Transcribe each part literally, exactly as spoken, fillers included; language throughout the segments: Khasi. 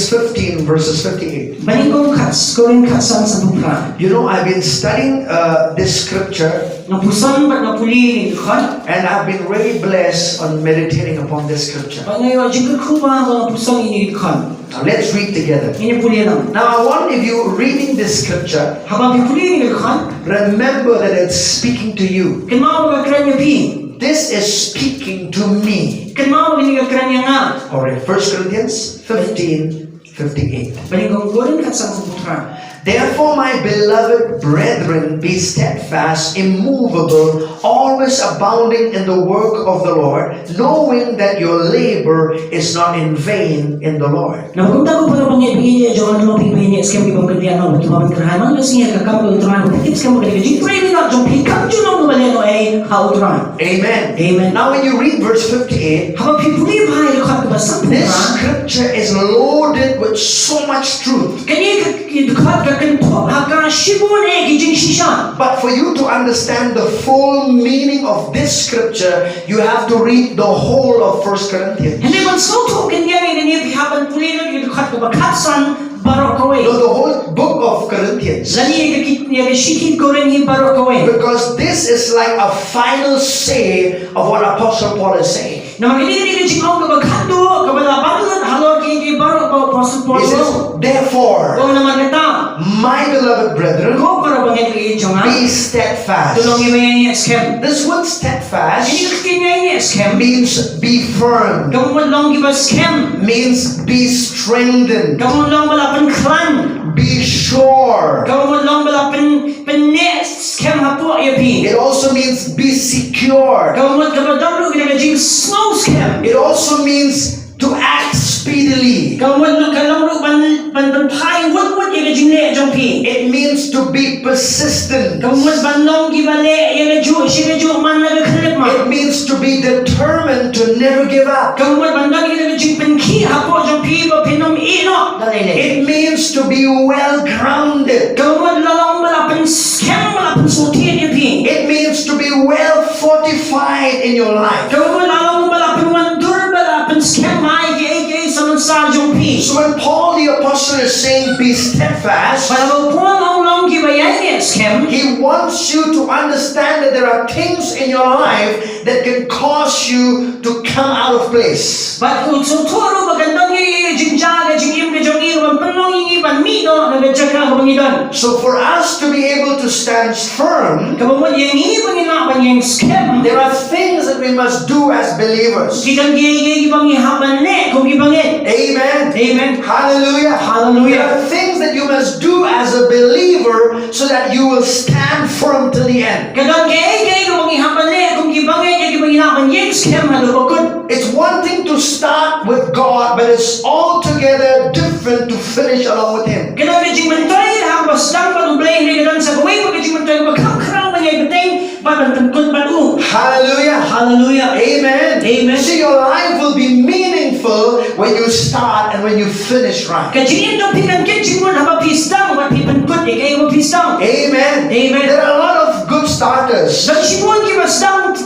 fifteen, verses fifty-eight. Ba nyngkong khat Korinth khatsan sanphew phra. You know, I've been studying uh, this scripture Nga puson bad nga pule ïa kane ka dkhot. and I've been really blessed on meditating upon this scripture. Bad nga ïoh jingkyrkhu ba nga puson ïa kane ka dkhot. Now, let's read together. Ngin ïa pule lang. Now, I want, if you're reading this scripture, Haba phi pule ïa kane ka dkhot, remember that it's speaking to you. kynmaw ba ka kren ïa phi. This is speaking to me. Kynmaw ba kane ka kren ïa nga. All right, First Corinthians fifteen, fifty-eight. Ba nyngkong Korinth khatsan sanphew phra. Therefore, my beloved brethren, be steadfast, immovable, always abounding in the work of the Lord, knowing that your labor is not in vain in the Lord. Namar kumta ko para bangeit, bangeit ïa jong nga, to long phi ba ïaineh skhem, kiba kynriah noh bad kiba pynkyrhai. Man la sngi ha ka kam ka U Trai, bad phi tip skhem ba ka jingtrei minot jong phi kam ju long kaba lehnohei ha U Trai. Amen. Amen. Now, when you read verse fifty-eight, Haba phi pule bha ïa ka dkhot kaba sanphew this phra. Scripture is loaded with so much truth. Kane ka dkhot ka kynthup ha ka shibun eh ki jingshisha. But for you to understand the full meaning of this scripture, you have to read the whole of First Corinthians. Hynrei ban sngewthuh khyndiat ïa kane, phi hap ban pule lut ïa ka dkhot kaba khatsan baroh kawei. No, the whole book of Corinthians. Lane ïa ka ki, ïa ka shithi Korinth hi baroh kawei. Because this is like a final say of what Apostle Paul is saying. Namar kane ka dei ka jingong kaba khatduh kaba la ban lut halor kiei kiei baroh ba u Apostol Paul. He says, therefore, Oh, namar kata, my beloved brethren, ko para bangeit jong nga, be steadfast. To long kiba ïaineh skhem. This word steadfast Kane ka ktien ïaineh skhem means be firm, ka mut long kiba skhem. means be strengthened, Ka mut long ba la pynkhlaiñ. be sure. Ka mut long ba la pyn, pynneh skhem hapoh ïa phi. It also means be secure. Ka mut kaba don ruh ka jingsngew skhem. It also means to act speedily. Ka mut ka long ruh ban, ban, ban phai wut wut ïa ka jingleh jong phi. It means to be persistent. Ka mut ban long kiba leh ïa kajuh shi kajuh man la ka khyllipmat. It means to be determined to never give up. Ka mut ban don ïa ka jingpynkhih hapoh jong phi ba phin ym ïeh noh da lei lei. It means to be well grounded. Ka mut la long ba la pynskhem, ba la pynsngewthied ïa phi. It means to be well fortified in your life. Ka mut la long ba la pynwandur, ba la pynskhem ïa kiei kiei ha ka jingim jong phi. So when Paul the Apostle is saying, be steadfast, Bad haba u Paul u ong long kiba ïaineh skhem, he wants you to understand that there are things in your life that can cause you to come out of place. bad u sngewthuh ruh ba kan don ïa ka jingjia ka jingim ka jong ngi ban pynlong ïa ngi ban mih noh na ka jaka kaba ngi don. So for us to be able to stand firm, Kaba mut ïa ngi ba ngin lah ban ïeng skhem, there are things that we must do as believers. ki don kiei kiei kiba ngi hap ban leh kum ki bangeit. Amen. Amen. Hallelujah. Hallelujah. There are things that you must do as a believer so that you will stand firm till the end. Ka don kiei kiei kiba ngi hap ban leh kum ki bangeit ïa kiba ngi lah ban ïeng skhem haduh ba kut. It's one thing to start with God, but it's altogether different to finish along with Him. Ka don ka jingmyntoi ha kaba sdang bad U Blei, hynrei ka don sa kawei pat ka jingmyntoi kaba kham khraw ban ïai bteng bad ban pynkut bad U. Hallelujah. Hallelujah. Amen. Amen. See, your life will be meaningful when you start and when you finish right. Ka jingim jong phi kan kit shibun haba phi sdang bad phi pynkut ïa kaei kaba phi sdang. Amen. Amen. There are a lot of good starters. Don shibun kiba sdang,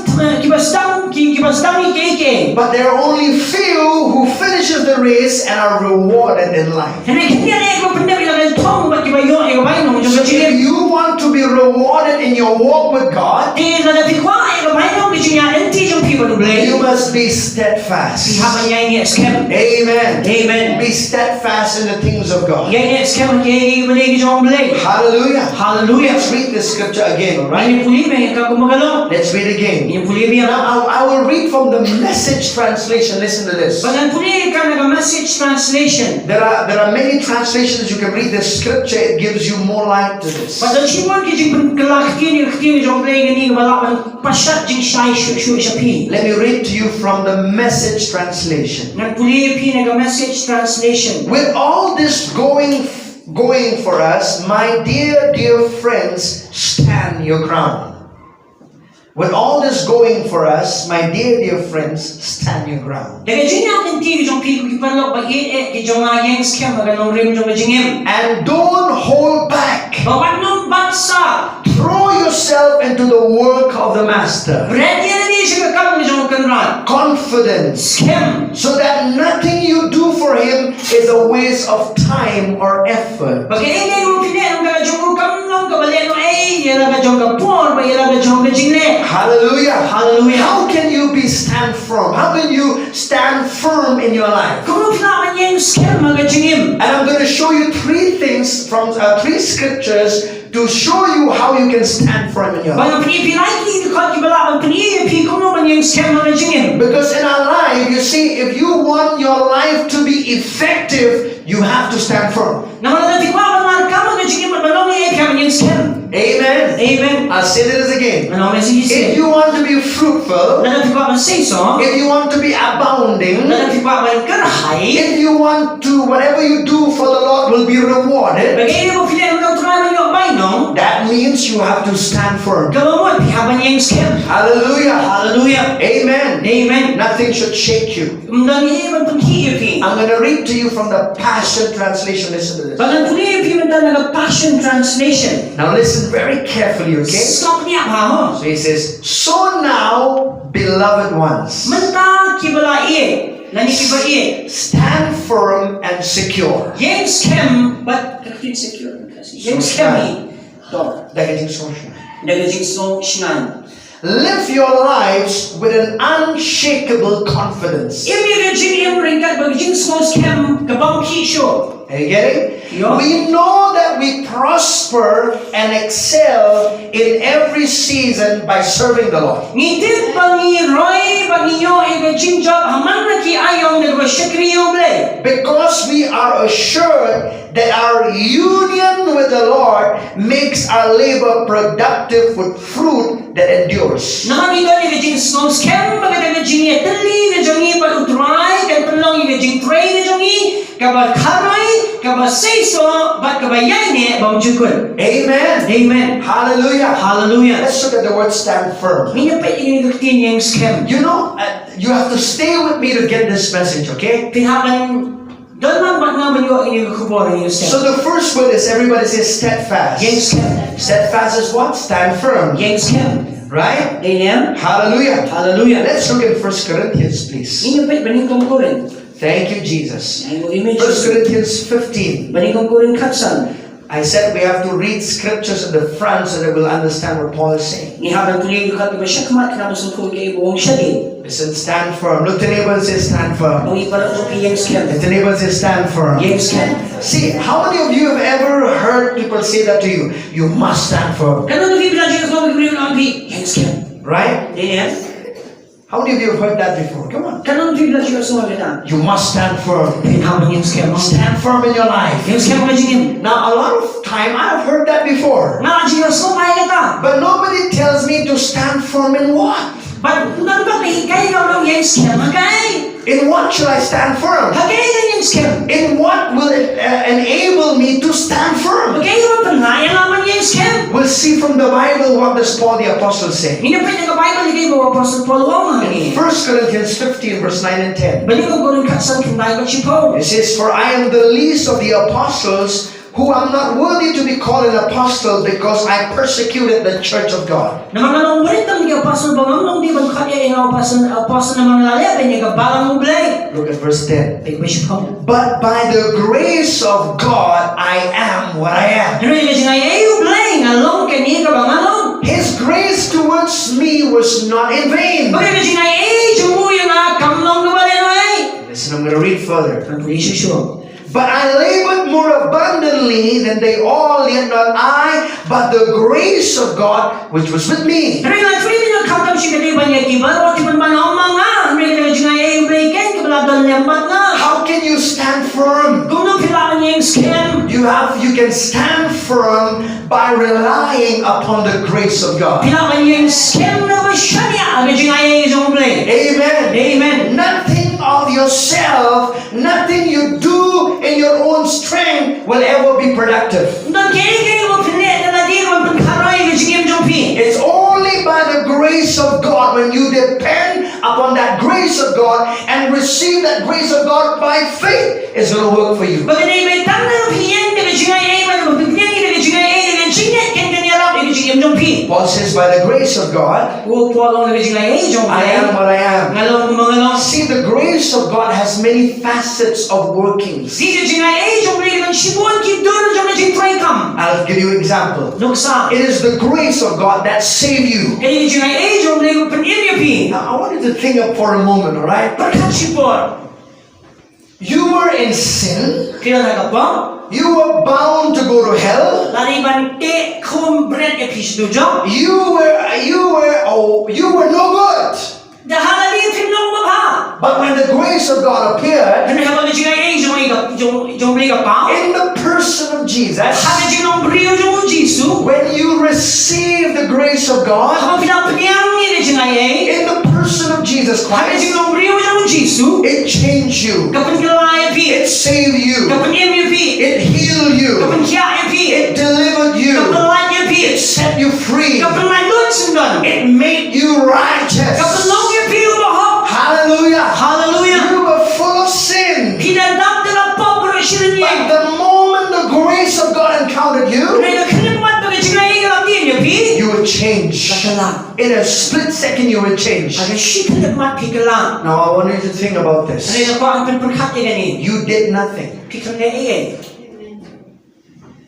kiba sdang, ki, kiba sdang ïa kiei kiei. But there are only few who finishes the race and are rewarded in life. Hynrei khyndiat eh kiba pyndep ïa la ka lyntong bad kiba ïoh ïa ka bainong jong ka So if jingim. you want to be rewarded in your walk with God, Te lada phi kwah ïa ka bainong ka jingïaid lynti jong phi bad U Blei, you must be steadfast. phi hap ban ïaineh skhem. Amen. Amen. Be steadfast in the things of God. Ïaineh skhem ha kiei kiei kiba dei ki jong U Blei. Hallelujah. Hallelujah. Let's read this scripture again, all Ngin right? ïa pule beit ïa ka kumba ka long. Let's read again. Ngin ïa pule beit. Now, I, I will read from the message translation. Listen to this. Bad ngan pule ïa ka na ka Message translation. There are, there are many translations you can read the scripture, it gives you more light to this. Bad don shibun ki jingpynkylla ktien, ktien jong U Blei kane kaba lah ban pynshai jingshai shuh shuh sha phi. Let me read to you from the message translation. Ngan pule ïa phi na ka Message translation. With all this going, going for us, my dear, dear friends, stand your ground. With all this going for us, my dear, dear friends, stand your ground. Da ka jingïaid lynti ka jong phi ko ki paralok ba ïeit eh ki jong nga, ïeng skhem ha ka nongrim jong ka jingim. And don't hold back. Bad wat nym bat sah. Throw yourself and to the work of the master. Bret ïa lade sha ka kam ka jong u kynrad. Confidence. Skhem. So that nothing you do for him is a waste of time or effort. Ba kaei kaei ba phi leh na ka bynta jong u kam long kaba lehnohei ïa la ka jong ka por bad ïa la ka jong ka jingleh. Hallelujah. Hallelujah. How can you be stand firm? How can you stand firm in your life? Kumno phi lah ban ïeng skhem ha ka jingim? And I'm going to show you three things from uh, three scriptures to show you how you can stand firm in your life. Ba ngan pyni ïa phi lai ki dkhot kiba lah ban pyni ïa phi kumno ban ïeng skhem ha ka jingim. Because in our life, you see, if you want your life to be effective, you have to stand firm. Namar lada phi kwah ban markam ha ka jingim bad ban long ïa phi, phi hap ban ïeng skhem. Amen. Amen. I'll say this again. Ngan ong ïa phi shisha. If you want to be fruitful, lada phi kwah ban seisoh, if you want to be abounding, lada phi kwah ban kyrhai, if you want to, whatever you do for the Lord will be rewarded. Ba kaei ba phi leh na ka bynta u Trai ban ïoh bainong. That means you have to stand firm. Kaba mut phi hap ban ïeng skhem. Hallelujah. Hallelujah. Amen. Amen. Nothing should shake you. Ym don ei ban pynkhih ïa phi. I'm going to read to you from the Passion Translation. Listen to this. Ba ngan pule ïa phi mynta na ka Passion Translation. Now listen very carefully, okay? Sngap bniah bha ho. So he says, "So now, beloved ones, mynta kiba la ïeit, lane kiba ïeit, stand firm and secure." Ïeng skhem bad ka ktien secure. Ïeng skhem hi. To. Da ka jingsngewsih. Da ka jingsngewsih. Live your lives with an unshakable confidence. Im ïa ka jingim ryngkat bad ka jingsngewskhem ka bym khih shuh. Are you getting? Ïoh. We know that we prosper and excel in every season by serving the Lord. Ngi tip ba ngi roi bad ngi ïoh ïa ka jingjop ha man la ki aiom da kaba shakri ïa U Blei. Because we are assured that our union with the Lord makes our labor productive with fruit that endures. Namar ngi don ïa ka jingsngewskhem ba kata ka jingïatylli ka jong ngi bad U Trai kan pynlong ïa ka jingtrei ka jong ngi kaba kharoi, kaba seisoh bad kaba ïaineh bymjukut. Amen. Amen. Hallelujah. Hallelujah. Let's look at the word stand firm. Ngin ïa peit ïa ka ktien ïeng skhem. You know, uh, you have to stay with me to get this message, okay? Phi hap ban don lang bad nga ban ïoh ïa ka khubor ïeng skhem. So the first word is, everybody says, steadfast. Ïeng skhem. Steadfast is what? Stand firm. Ïeng skhem. Right? Amen. Hallelujah. Hallelujah. Let's look in First Corinthians, please. Ngin ïa peit ba nyngkong Korinth. Thank you, Jesus. Ai nguh ïa me First Jisu. Corinthians fifteen. Ba nyngkong Korinth khatsan. I said we have to read scriptures in the front so that we'll understand what Paul is saying. Ngi hap ban pule ki dkhot kiba shakhmat khnang ba sngewthuh kaei ba u ong shadien. Listen, stand firm. Look to neighbor and say, "Stand firm." Ong ïa para jong phi, ïeng skhem. Look to neighbor and say, "Stand firm." Ïeng skhem. See, how many of you have ever heard people say that to you? "You must stand firm." Katno ngut phi ba la ju ïohsngew ïa ki briew ong ïa phi, ïeng skhem? Right? Amen. How many of you have heard that before? Come on. Katno ngut phi ba la ju ïohsngew ïa kata? "You must stand firm." Phi hap ban ïeng skhem. Stand firm in your life. Ïeng skhem ha ka jingim. Now, a lot of time I have heard that before. Nga la ju ïohsngew ïa kata. But nobody tells me to stand firm in what? Bad ym don ba la hikai ïa nga ban ïeng skhem ha kaei. In what should I stand firm? Ha kaei ngan ïeng skhem? In what will it uh, enable me to stand firm? Ha kaei ba pynlait ïa nga ban ïeng skhem? We'll see from the Bible what does Paul the Apostle say. Ngin ïa peit na ka Baibl ïa kaei ba u Apostol Paul u ong ha kane. First Corinthians fifteen, verse nine and ten. Ba nyngkong Korinth khatsan khyndai bad shiphew. It says, "For I am the least of the apostles, who am not worthy to be called an apostle because I persecuted the church of God." Namar nga long beit tam ki apostol ba ngam long dei ban khot ïa nga apostol, apostol namar nga la leh beiñ ïa ka balang U Blei. Look at verse ten. Peit ba shiphew. "But by the grace of God I am what I am." Hynrei da ka jingaiei U Blei nga long kane kaba nga long. "His grace towards me was not in vain." Bad ka jingaiei jong u ïa nga kam long kaba lehnohei. Listen, I'm going to read further. Ngan pule shuh shuh. "But I labored more abundantly than they all, yet not I, but the grace of God which was with me." Hynrei nga trei beiñ khamtam shi katei ban ïa ki baroh, ki ban ban ym ma nga, hynrei da ka jingaiei U Blei keiñ kaba la don lem bad nga. How can you stand firm? Kumno phi lah ban ïeng skhem? You have, you can stand firm by relying upon the grace of God. Phi lah ban ïeng skhem da kaba shaniah ha ka jingaiei jong U Blei. Amen. Amen. Nothing of yourself, nothing you do in your own strength will ever be productive. Ym don kaei kaei ba phin leh da lade ban pynkharoi ïa ka jingim jong phi. It's only by the grace of God. When you depend upon that grace of God and receive that grace of God by faith, it's going to work for you. Ba ka dei beit tang lada phi ïeng da ka jingaiei, ba lada phi ïeng da ka jingaiei, da ka jingngeit kan ïarap ïa ka jingim jong phi. Paul says, "By the grace of God, u ong, Paul u ong, da ka jingai ei jong U Blei, I am what I am." Nga long kumba nga long. See, the grace of God has many facets of workings. Phi, ka jingai ei jong U Blei ka don shibun ki dur jong ka jingtrei kam. I'll give you an example. Nuksa. It is the grace of God that saved you. Ka dei ka jingai ei jong U Blei kaba pynim ïa phi. Now, I want you to think up for a moment, all right? Pyrkhat shipor. You were in sin. Phi ïa ka pop. You were bound to go to hell. La dei ban teh khum bret ïa phi sha dujok. You were, you were, oh, you were no good. Da ha la dei phim long ba bha. But when the grace of God appeared, hynrei haba ka jingai ei jong i ka, jong, jong U Blei ka pop. In the person of Jesus, ha ka jinglong briew jong U Jisu. When you receive the grace of God, haba phi la pdiang ïa ka jingai ei. In the person of Jesus Christ, ha ka jinglong briew jong U Jisu. It changed you. Ka pynkylla ïa phi. It saved you. Ka pynim ïa phi. It healed you. Ka pynkhiah ïa phi. It delivered you. Ka pyllait ïa phi. It set you free. Ka pynlait lut syndon. It made you righteous. Ka pynlong ïa phi u bahok. Hallelujah. Hallelujah. You were full of sin. Phi la dap da ka pop baroh shi nang. But the moment the grace of God encountered you, hynrei ka khyllipmat ba ka jingai ei ka la tied ïa phi, you were changed. Phi kylla. In a split second, you were changed. Ha ka shi khyllipmat phi kylla. Now, I want you to think about this. Hynrei nga kwah ban pyrkhat ïa kane. You did nothing. Phi khlem leh ei ei.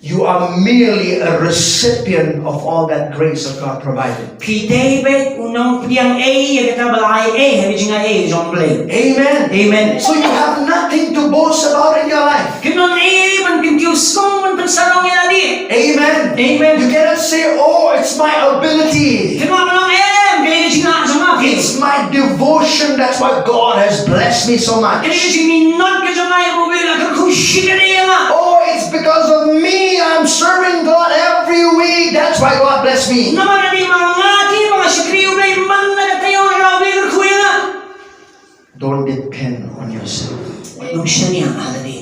You are merely a recipient of all that grace of God provided. Phi dei beit u nongpdiang ei ïa kata ba la ai ei ha ka jingai ei jong U Blei. Amen. Amen. So you have nothing to boast about in your life. Phim don ei ei ban pynkiew sngewbha, ban pynsarong ïa lade. Amen. Amen. You cannot say, "Oh, it's my ability." Phim lah ban ong, em, ka dei ka jingngah jong nga. It's my devotion. That's why God has blessed me so much. Ka dei ka jingminot ka jong nga ïa ba U Blei u la kyrkhu shikaddei ïa nga. Oh, it's because of me, I'm serving God every week. That's why God bless me. Namar ka dei ma nga te ba nga shakri ïa U Blei, man la ka taïew U Blei u kyrkhu ïa nga. Don't depend on yourself. Wat nym shaniah ha lade.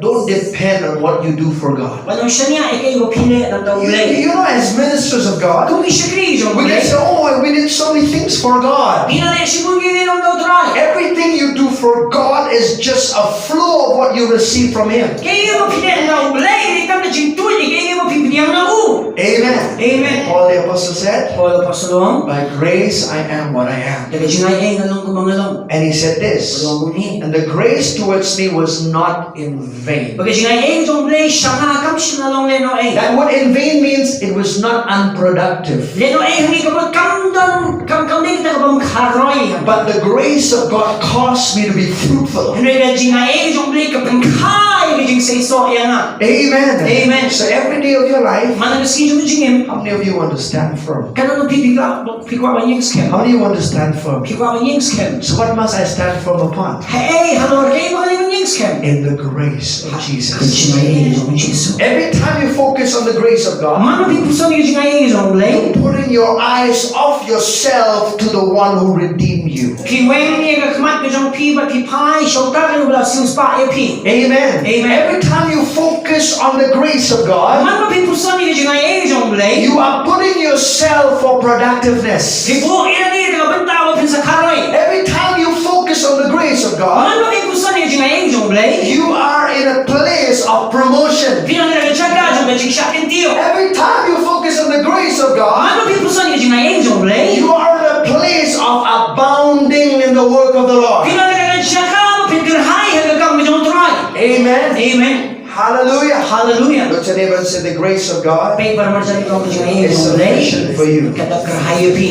Don't depend on what you do for God. Wat nym shaniah ïa kaei ba phi leh na ka bynta U Blei. You, you know, as ministers of God, kum ki shakri jong U Blei, we can say, "Oh, we did so many things for God." Ngi la leh shibun kiei kiei na ka bynta U Trai. Everything you do for God is just a flow of what you receive from Him. Kaei ba phi leh na ka bynta U Blei, ka dei tang ka jingtuid ïa kaei ba phi pdiang na U. Amen. Amen. Paul the apostle said, Paul the apostle u ong, "By grace I am what I am." Da ka jingai ei nga long kumba nga long. And he said this, u ong kumne. "And the grace towards me was not in vain." Bad ka jingai ei jong U Blei sha nga kam shym la long lehnoh ei. That word in vain means it was not unproductive. Lehnoh ei hangne ka mut kam don, kam, kam dei kata ka bym kharoi. But the grace of God caused me to be fruitful. Hynrei ka jingai ei jong U Blei ka pynkha ïa ka jingseisoh ïa nga. Amen. Amen. So every day of your life, man la ka sngi jong ka jingim, how many of you want to stand firm? Katno na phi phi kwah, phi kwah ban ïeng skhem? How many of you want to stand firm? Phi kwah ban ïeng skhem? So what must I stand firm upon? Haei halor kaei ba ngan ïeng skhem? In the grace of Jesus. Ka jingai ei jong U Jisu. Every time you focus on the grace of God, man la phi puson ïa ka jingai ei jong U Blei, you're putting your eyes off yourself to the one who redeemed you. Phi weng ïa ka khmat ka jong phi bad phi phai sha uta uba la siewspah ïa phi. Amen. Amen. Every time you focus on the grace of God, man la phi puson ïa ka jingai ei jong U Blei, you are putting yourself for productiveness. Phi buh ïa lade na ka bynta ba phin sa kharoi. Every time you focus on the grace of God, man la phi puson ïa ka jingai ei jong U Blei, you are in a place of promotion. Phi don ha ka jaka jong ka jingshah kyntiew. Every time you focus on the grace of God, man la phi puson ïa ka jingai ei jong U Blei, you are in a place of abounding in the work of the Lord. Phi don ha ka jaka ba phin kyrhai ha ka kam ka jong U Trai. Amen. Amen. Hallelujah. Hallelujah. Look to your neighbor and say, "The grace of God Peit bad marjan, ka jingai ei jong U Blei is sufficient for you." Ka dap kyrhai ïa phi.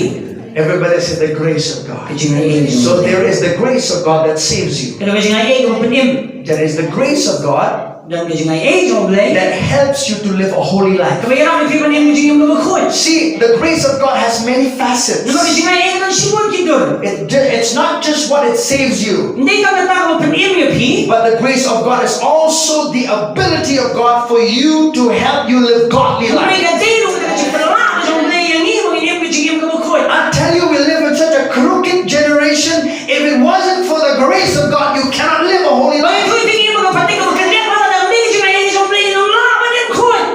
Everybody say, "The grace of God." Ka jingai ei jong U Blei. So there is the grace of God that saves you. Ka don ka jingai ei kaba pynim. There is the grace of God Don ka jingai ei jong U Blei that helps you to live a holy life. Kaba ïarap ïa phi ban im ka jingim kaba khuid. See, the grace of God has many facets. Namar ka jingai ei ka don shibun ki dur. It, it's not just what it saves you, ym dei tang kata kaba pynim ïa phi, but the grace of God is also the ability of God for you to help you live godly life. Hynrei ka dei ruh ka jingpynlah ka jong U Blei ïa ngi ba ngin im ka jingim kaba khuid. I tell you, we live in such a crooked generation. If it wasn't for the grace of God, you cannot live a holy life. Ba ngi im ha ka pyrthei kaba khyndit, lada ym dei ka jingai ei jong U Blei ngim lah ban im khuid.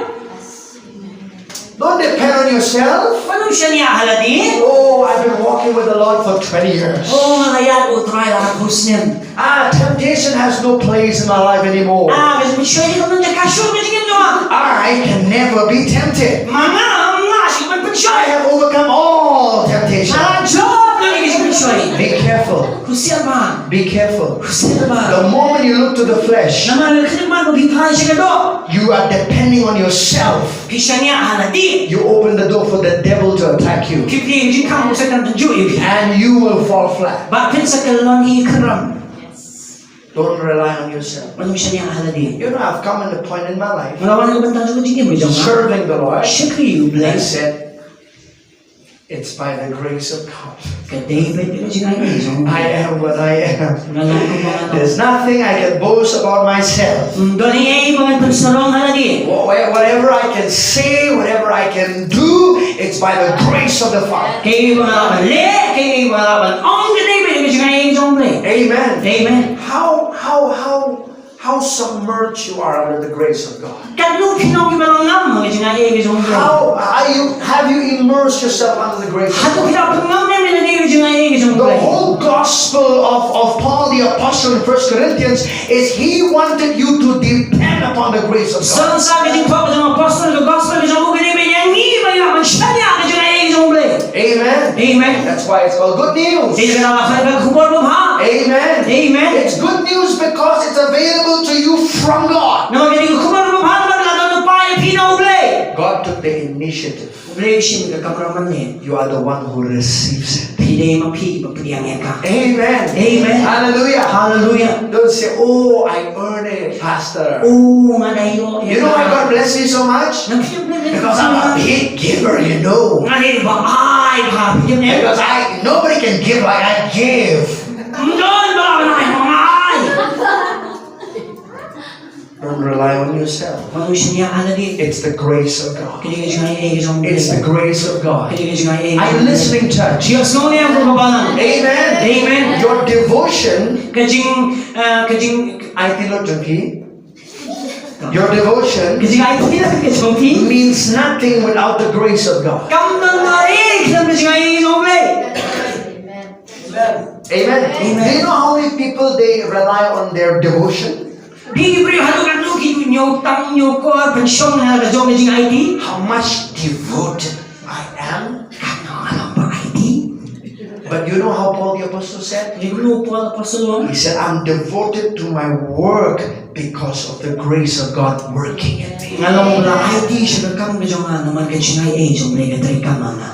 Don't depend on yourself. Wat nym shaniah ha lade. "Oh, I've been walking with the Lord for twenty years." Oh, nga la ïaid bad U Trai la arphew snem. Ah, temptation has no place in my life anymore. Ah, ka jingpynshoi kam don jaka shuh ha ka jingim jong nga. I can never be tempted. Ma nga ngam lah shuh ban I have overcome all temptation. Nga la jop ïa ki jingpynshoi. Be careful. Husiar bha. Be careful. Husiar bha. The moment you look to the flesh, namar ka khlieh mat ba phi phai sha ka doh, you are depending on yourself. Phi shaniah ha lade. You open the door for the devil to attack you. Phi plie ka jingkhang u Soitan ban ju ïa phi. And you will fall flat. Bad phin sa kyllon hi kynram. Don't rely on yourself. Wat nym shaniah ha lade. You know, I've come at a point in my life, nga la wan ha ka bynta jong ka jingim ka jong nga, serving the Lord, shakri ïa U Blei, and I said, "It's by the grace of God. Ka dei beit da ka jingai ei jong U Blei. I am what I am. Nga long kumba nga long. There's nothing I can boast about myself." Ym don ei ei ba ngan pynsarong ha lade. Wha-, wha-, whatever I can say, whatever I can do, it's by the grace of the Father. Kaei ba nga lah ban leh, kaei ba nga lah ban ong, ka dei beit da ka jingai ei jong U Blei. Amen. Amen. How, how, how, how submerged you are under the grace of God. Katno phi long kiba long ngam ha ka jingai ei ka jong U Blei. How are you, have you immersed yourself under the grace of God? Hato phi la pynngam ne em ha ka jingai ei ka jong U Blei. The whole gospel of, of Paul the apostle in First Corinthians is he wanted you to depend upon the grace of God. Sa, sa ka jingphoh ka jong u apostol, ka gospel ka jong u ka dei ban ïa ngi ba ïa ban shaniah ha ka jingai ei ka jong U Blei. Amen. Amen. That's why it's called good news. Te kane ka la kyrteng ka khubor babha. Amen. Amen. It's good news because it's available to you from God. Namar kane ka khubor babha namar ka la don lypa ïa phi na U Blei. God took the initiative. U Blei u shim ka kamram ban leh. You are the one who receives it. Phi dei ma phi ba pdiang ïa ka. Amen. Amen. Hallelujah. Hallelujah. Don't say, "Oh, I earn it, Pastor." Oh, nga da ïoh ïa ka. You know why God bless me so much? Ngam phi blei. Because I'm a big giver, you know. Nga dei ba ai bha, phi dei ne? Because I, nobody can give like I give. Ym don ba nga ai, nga ai. Don't rely on yourself. Wat nym shaniah ha lade. It's the grace of God. Ka dei ka jingai ei ka jong U Blei. It's the grace of God. Ka dei ka jingai ei. Are you listening, church? Phi ïohsngew ne em ko ka balang? Amen. Amen. Your devotion, ka jing, uh, ka jing, I think not to be. Your devotion, ka jingai ei ka jong phi, means nothing without the grace of God. Kam don ei ei khlem ka jingai ei jong U Blei. Amen. Amen. Amen. Do you know how many people they rely on their devotion? Phi i briew haduh katno ki ju ñiew tang ñiew kor pynshong ha ka jong ka jingaiti? How much devoted I am. Katno nga long ba aiti. But you know how Paul the apostle said? Phi i kumno Paul apostol u ong? He said, "I'm devoted to my work because of the grace of God working in me." Nga long ba la aiti sha ka kam ka jong nga namar ka jingai ei jong U Blei ka trei kam ha nga.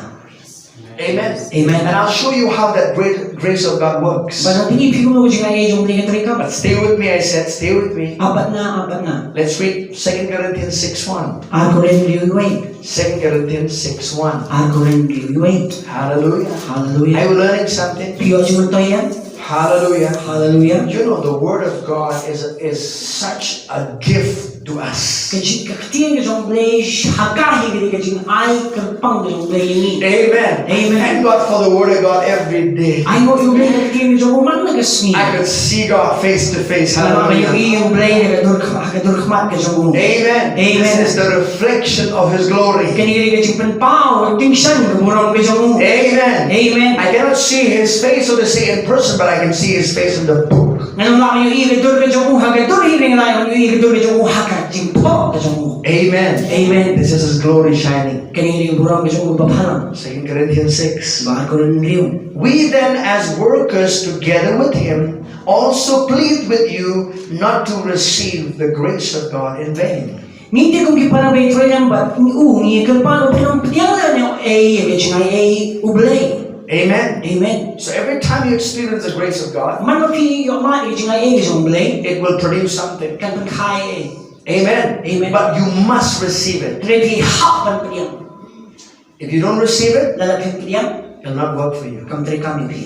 Amen. Amen. And I'll show you how that great grace of God works. Bad ngan pyni ïa phi kumno ka jingai ei jong U Blei ka trei kam. But stay with me, I said, stay with me. Ap bad nga, ap bad nga. Let's read Second Corinthians six one. Ar Korinth hynriew wei. Second Corinthians six one. Ar Korinth hynriew wei. Hallelujah. Hallelujah. Are you learning something? Phi ïoh jingmyntoi ïa? Hallelujah. Hallelujah. You know, the word of God is, is such a gift to us. Ka jing, ka ktien ka jong U Blei ha ka hi ka dei ka jingai kyrpang ka jong U Blei ïa ngi. Amen. Amen. Thank God for the word of God every day. Ai nguh ïa U Blei ka ktien ka jong u man la ka sngi. I could see God face to face. Hallelujah. Nga ïohi ïa U Blei ha ka dur khmat, ha ka dur khmat ka jong u. Amen. Amen. This is the reflection of His glory. Kane ka dei ka jingpynpaw, ka jingtyngshaiñ ka burom ka jong u. Amen. Amen. I cannot see His face, so to say, in person, but I can see His face in the book. Ngan ym lah ban ïohi ïa ka dur ka jong u ha ka dur hi, ngan ym lah ban ïohi ïa ka dur ka jong u ha ka jingphoh ka jong u. Amen. Amen. This is His glory shining. Kane ka dei ka burom ka jong u kaba phalang. Second Corinthians six. Ba Ar Korinth hynriew. We then, as workers together with Him, also plead with you not to receive the grace of God in vain. Ngi te kum ki para ba ïatrei lem bad u, ngi kyrpad ba phin ym pdiang lehnoh ei ïa ka jingaiei U Blei. Amen. Amen. So every time you experience the grace of God, man ba phi ïoh mad ïa ka jingaiei ka jong U Blei, it will produce something. Kan pynkhie ei. Amen. Amen. But you must receive it. Hynrei phi hap ban pdiang. If you don't receive it, lada phim pdiang, it will not work for you. Kam trei kam ïa phi.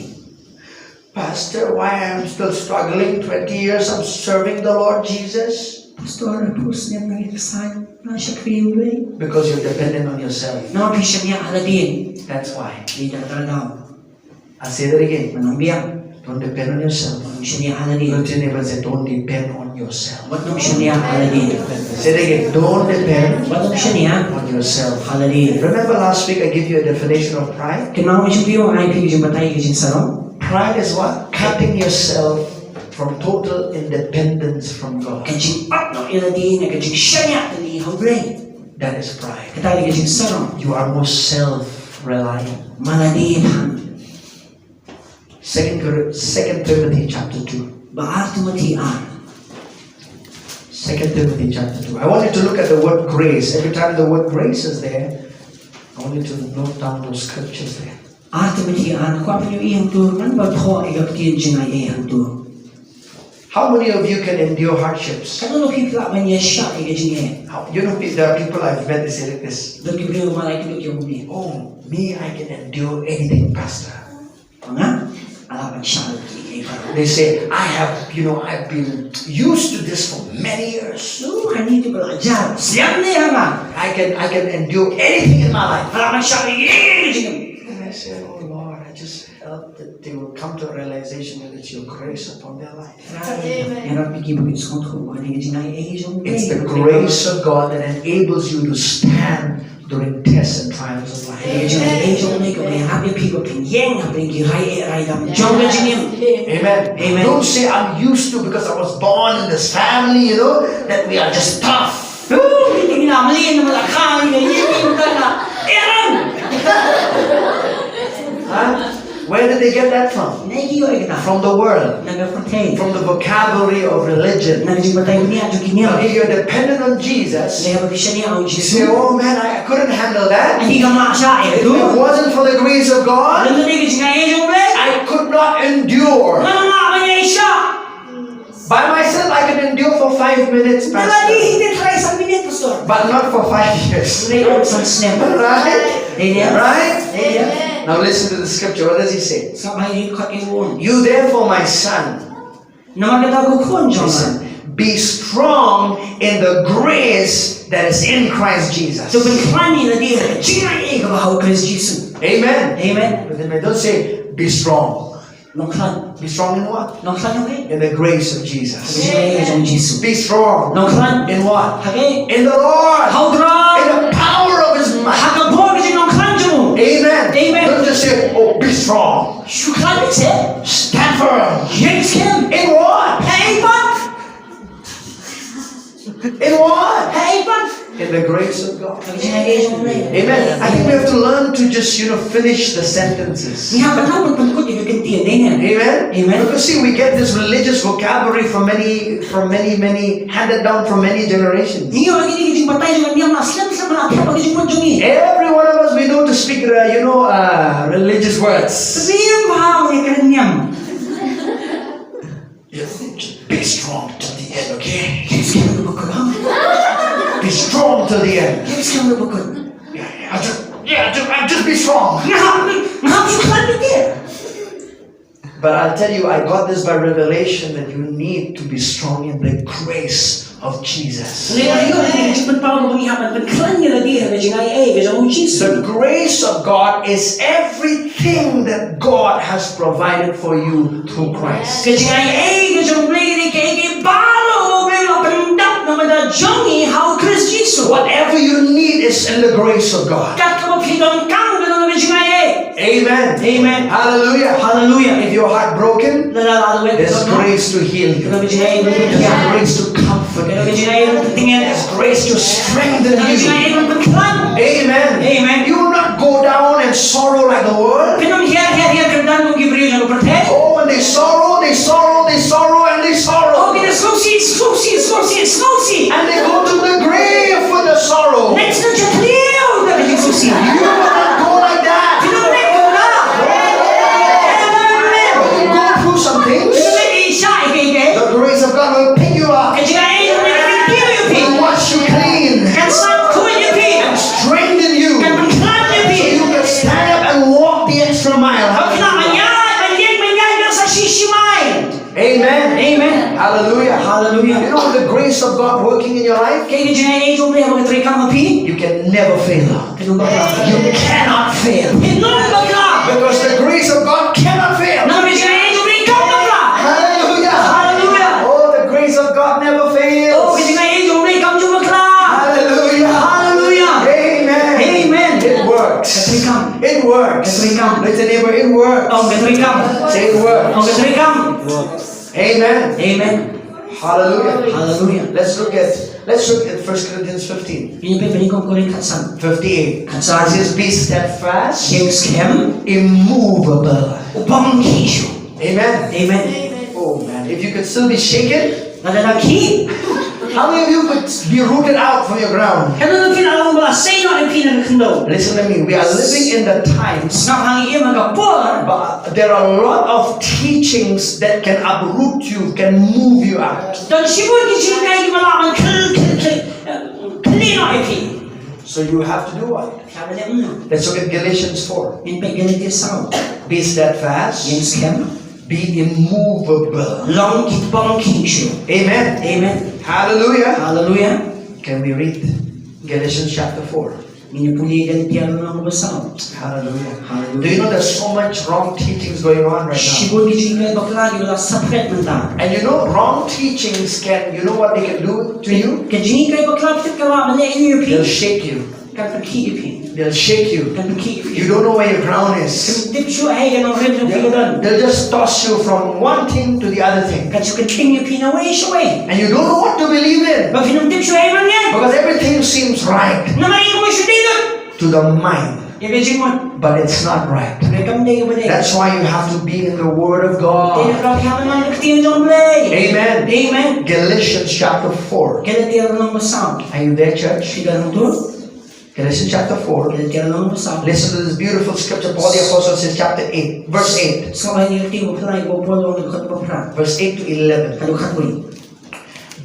Pastor, why I am still struggling? Twenty years I'm serving the Lord Jesus. Pastor, arphew snem nga ïa ka saiñ, nga shakri ïa U Blei. Because you're dependent on yourself. Namar phi shaniah ha lade. That's why. Dei da kata ka daw. I say that again. Ngan ong biang. Don't depend on yourself. Wat nym shaniah ha lade. Look to your neighbor and say, "Don't depend on yourself." Wat nym shaniah ha lade. Say it again. Don't depend, wat nym shaniah, on yourself, ha lade. Remember last week I gave you a definition of pride? Kynmaw mynshwa ba nga ai phi ka jingbatai ka jingsarong? Pride is what? Cutting yourself from total independence from God. Ka jingbat noh ïa lade na ka jingshaniah tylli ha U Blei. That is pride. Kata ka dei ka jingsarong. You are more self-reliant. Man la dei than. Second Cor-, Second Timothy chapter two. Ba Ar Timothy ar. Second Timothy chapter two. I want you to look at the word grace. Every time the word grace is there, I want you to note down those scriptures there. Ar Timothy ar, nga kwah pynïohi hangto, ngan pynpaw ïa ka ktien jingaiei hangto. How many of you can endure hardships? Katno na phi phi lah ban ïashah ïa ka jingeh? How, you know, pe-, there are people I've met, they say like this. Don ki briew ba nga la ïakynduh ïa ki, ong kumne. "Oh, me, I can endure anything, Pastor." Nga, nga lah ban shah ïa kiei kiei baroh. They say, "I have, you know, I've been used to this for many years." Nga, hangne te ba la jar snem ne ha nga. "I can, I can endure anything in my life." Nga lah ban shah ïa kiei kiei ha ka jingim. And I say, "Oh Lord, I just hope that they will come to a realization that it's your grace upon their life." Amen. Ïarap ïa ki ba ki sngewthuh ba ka dei ka jingaiei jong U Blei. It's the grace of God that enables you to stand during tests and trials of life. Ka dei ka jingaiei jong U Blei kaba ïarap ïa phi ba phin ïeng hapdeng ki rai eh rai dam jong ka jingim. Amen. Amen. Don't say, "I'm used to, because I was born in this family, you know, that we are just tough." Huh? Ngi la mlien namar la kha ngi ïa ngi ta na. Aaron. Huh? Where did they get that from? Naei ki ïoh ïa kata? From the world. Na ka pyrthei. From the vocabulary of religion. Na ka jingbatai bniah jong ki niam. But if you're dependent on Jesus, lehse haba phi shaniah ha u Jisu, you say, "Oh man, I couldn't handle that." Aïu ngam lah shah ïa kata? If it wasn't for the grace of God, lym dei ka jingaiei jong U Blei, I could not endure. Ngam lah ban ïaishah. By myself, I can endure for five minutes, Pastor. Nga la dei hi te trai san minit, Pastor. But not for five years. Hynrei ym san snem. Right? Amen. Right? Amen. Now listen to the scripture. What does he say? Sa bai ri khot ïa u. "You therefore, my son," Namar kata ko khun jong nga. Listen. "Be strong in the grace that is in Christ Jesus." To pynkhlaiñ ïa lade ha ka jingaiei kaba ha u Khrist Jisu. Amen. Amen. But then don't say, "Be strong." Nongkhlaiñ. Be strong in what? Nongkhlaiñ ha kaei? In the grace of Jesus. Ha ka jingaiei jong u Jisu. Be strong. Nongkhlaiñ. In what? Ha kaei? In the Lord. Ha u Trai. In the power of his might. Ha ka bor ka jingnongkhlaiñ jong u. Amen. Amen. Don't just say, "Oh, be strong." Shu khlaiñ beit seh. Stand firm. Ïeng skhem. In what? Ha kaei pat? In what? Ha kaei pat? In the grace of God. Ha ka jingaiei jong U Blei. Amen. I think we have to learn to just, you know, finish the sentences. Ngi hap ban nang pynkut ïa ki kyntien, amen. Amen. Amen. Because see, we get this religious vocabulary from many, from many, many, handed down from many generations. Ngi ïoh ïa kine ki jingbatai jong ka niam la slem slem ba la thep ha ki jingmut jong ngi. Every one of us, we know to speak, uh, you know, uh, religious words. Tbit ba ha ngi kren niam. Yeah, just be strong till the end, okay? Ïeng skhem ruh ba kut, ha? Be strong till the end. Ïeng skhem ruh ba kut. Yeah, yeah, I'll just, yeah, I'll just, I'll just be strong. Nga hap, nga hap shu khlaiñ beit. But I'll tell you, I got this by revelation that you need to be strong in the grace of Jesus. Nga ïoh ïa ka jingpynpaw ba ngi hap ban pynkhlaiñ ïa lade ha ka jingaiei ka jong u Jisu. The grace of God is everything that God has provided for you through Christ. Ka jingaiei ka jong u Blei ka dei kaei kaei baroh ba u Blei u la pyndap na ka bynta jong ngi ha u Khrist Jisu. Whatever you need is in the grace of God. Kat kaba phi donkam ka long ha ka jingaiei. Amen. Amen. Hallelujah. Hallelujah. If you're heartbroken, lada la lait, there's grace to heal you. Ka long ka jingaiei ban pynhiar. There's grace to comfort you. Ka long ka jingaiei ban pyntngen. There's grace to strengthen you. Ka long ka jingaiei ban pynkhlaiñ. Amen. Amen. You will not go down and sorrow like the world. Phin ym hiar hiar hiar kyrdan kum ki briew jong ka pyrthei. Oh, when they sorrow, they sorrow, they sorrow, and they sorrow. Oh, ki da sngewsih, sngewsih, sngewsih, sngewsih. And they go to the grave with the sorrow. Next to the grave, da ka jingsngewsih. You will not go like that. Phin ym leh kumta. Amen. When you go through some things, phin ym leh ïa ki shah ïa kiei kiei, the grace of God will pick you up. Ka jingaiei jong u Blei kan kiew ïa phi. Will wash you clean. Kan saphriang ïa phi. And strengthen you. Kan pynkhlaiñ ïa phi. So you can stand up and walk the extra mile. Haba phi lah ban ïaid, ban ïeng, ban ïaid ïa ka sa shi shi mail. Amen. Amen. Hallelujah. Hallelujah. You know, the grace of God working in your life, ka jingaiei jong u Blei haba ka treikam ha phi, you can never fail. Phin ym bakla. You cannot fail. Phin ym bakla. Because the grace of God cannot fail. Namar ka jingaiei jong u Blei kam bakla. Hallelujah. Hallelujah. Oh, the grace of God never fails. Oh, ka jingaiei jong u Blei kam ju bakla. Hallelujah. Hallelujah. Amen. Amen. It works. Ka treikam. It works. Ka treikam. Let your neighbor, "It works." Ong, ka treikam. Say, "It works." Ong, ka treikam. Amen. Amen. Hallelujah. Hallelujah. Let's look at Let's look at First Corinthians fifteen. Ngin peit bad nyngkong Korinth khatsan. Fifty-eight. Khatsan. It says, "Be steadfast, ïeng skhem, immovable, u bang khih shuh." Amen. Amen. Oh man, if you could still be shaken, lada dang khih, how many of you could be rooted out from your ground? Katno na phi la long ba la sei noh ïa phi na ka khyndew? Listen to me. We are living in the times, sngap ha ngi, ïa man ka por, but there are a lot of teachings that can uproot you, can move you out. Don shibun ki jinghikai kiba lah ban khel, khel, khel, khel noh ïa phi. So you have to do what? Phi hap ban leh kumno? Let's look at Galatians four. Ngin peit Galatia saw. Be steadfast. Ïeng skhem. Be immovable. Long ki bang khih shuh. Amen. Amen. Hallelujah. Hallelujah. Can we read Galatians chapter four? Ngin ïa pule Galatia lynnong ba saw. Hallelujah. Hallelujah. Do you know there's so much wrong teachings going on right now? Shibun ki jinghikai bakla kiba la saphriang mynta. And you know, wrong teachings can, you know what they can do to you? Ka jinghikai bakla phi tip ka lah ban leh ïa phi. They'll shake you. Kan pynkhih ïa phi. They'll shake you. Kan pynkhih ïa phi. You don't know where your ground is. Phim tip shuh ei ka nongrim jong phi ka don. They'll just toss you from one thing to the other thing. Kan shu kynthing ïa phi na wei sha wei. And you don't know what to believe in. Bad phim tip shuh ei ban ngeit. Because everything seems right. Namar ïa ka mut shu dei lut. To the mind. Ïa ka jingmut. But it's not right. Hynrei kam dei kaba dei. That's why you have to be in the Word of God. Te na ka daw phi hap ban long ha ka ktien jong U Blei. Amen. Amen. Galatians chapter four. Galatia lynnong ba saw. Are you there, church? Phi don hangto? Galatians chapter four. Galatia lynnong ba saw. Listen to this beautiful scripture. Paul the Apostle says, chapter eight, verse eight. Sngap ïa kane ka ktien ba phylla ba Paul u ong ha ka dkhot ba phra. Verse eight to eleven. Haduh khatwei.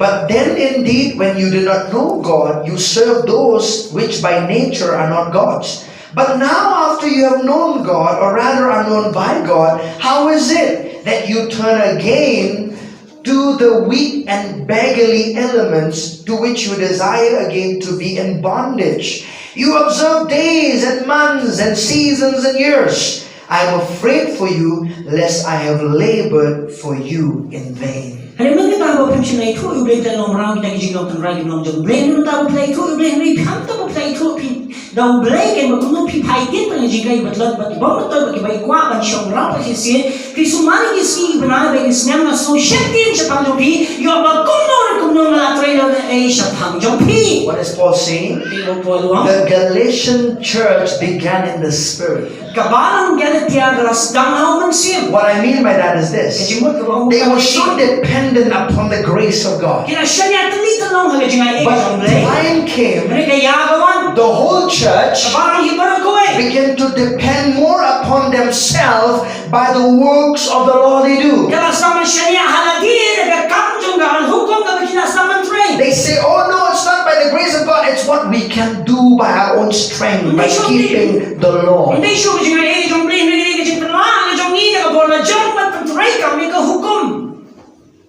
But then indeed, when you did not know God, you served those which by nature are not gods. But now, after you have known God, or rather are known by God, how is it that you turn again to the weak and beggarly elements to which you desire again to be in bondage? You observe days and months and seasons and years. I am afraid for you, lest I have labored for you in vain. Hynrei mynta ba phim shym la ïathuh ïa U Blei, phi la long mraw kita ki jinglong tynrai ki long jong U Blei. Mynta ba phi la ïathuh ïa U Blei, hynrei phi khamtam ba phi la ïathuh, phi da U Blei, ken ba kumno phi phai ktien pynjah jingkren ba tlot bad ki bym tlot bad kiba ïa kwah ban shong mraw bad shisien. Phi sumar ïa ki sngi ki bnai bad ki snem, nga sngew sheptieng shaphang jong phi, ïoh ba kumno re kumno nga la trei lehnohei shaphang jong phi. What is Paul saying? Phi ba Paul u ong? The Galatian church began in the spirit. Ka balang Galatia ka la sdang ha u Mynsiem. What I mean by that is this. Ka jingmut kaba ong. They were so dependent upon the grace of God. Ki la shaniah tylli tyllong ha ka jingaiei ka jong U Blei. But time came, hynrei ka ïa ka wan, the whole church, ka balang hi baroh kawei, began to depend more upon themselves by the works of the law they do. Ki la sdang ban shaniah ha lade da ka kam jong ka hukum kaba ki la sdang ban trei. They say, "Oh no, it's not by the grace of God, it's what we can do by our own strength, by keeping the law." Ym dei shuh ka jingaiei jong U Blei, hynrei ka jingpynlah ka jong ngi da ka bor la jong ban pyntrei kam ïa ka hukum.